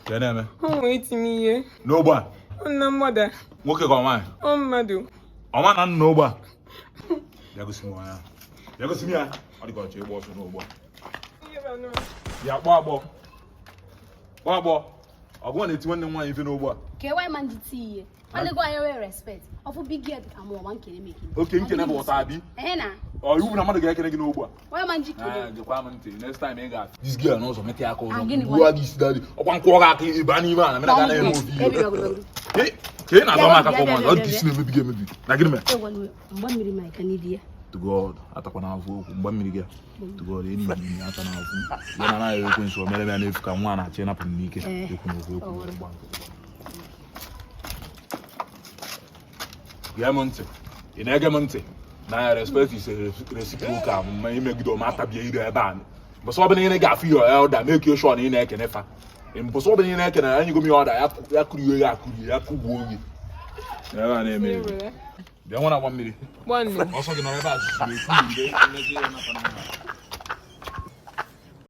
Ka na-eme? O nwere iti m ihe. N'ogbe a? Ọ na mgbada. Nwoke ka ọ nwaanyị? Ọ mmadụ. Ọnwa na nna n'ogbe a? Bịa gosi m nwaanyị ahụ. Bịa gosi m ya. Ọ dị ka ọ chọrọ ịgba ọsọ n'ogbe a. Bịa kpọọ agbọ. Kpọọ agbọ. Ọgụ na-eti nwanne m nwaanyị ife n'ogbe a. Ka e ma ndị ti ihe. Nwanne gị nwaanyị nwere respect. Ọ fụ big girl ka mụ ọma nkene m ekene. Oke nkene bụ ụta abi. Ehe na. Ọ iwu bụ na mmadụ ga-ekene gị n'ogbe a. Onye ma njikere. Ah, gekwa m ntị next time ị ga this girl n'ụzọ metụ ya aka ụzọ Ah, gịnị gbuo gị isi daddy ọkwa nkwụ gị aka ịba n'ime ala mere ga na-eme obi ihe ka ị na-azọ m aka ka ụmụazị ọ dị isi na-emebi gị emebi na gịnị mere Mgba mmiri ma ika n'idi ya. to God atakwana afụ okwu mgba mmiri gị to God enyi m ata na afụ ya na anaghị ekwensu o mere m ya n'efu ka nwa na-achọ ịnapụ m n'ike ekwu na okwu ekwu na okwu gee m ntị ị na-ege m ntị na respect is reciprocal ma imegide m atabie ire ebe a mbọsị ọbụla ị ga-afụ your elder make sure na ị na-ekene fa mbọsị ọbụla ị na-ekene ya nyego m ya ọda ya kụrie ya akụrie ya kụgbuo gị ebe a na-eme bịa nwa na-agba mmiri ọsọ gị nọrọ ebe a zụzụ ekwu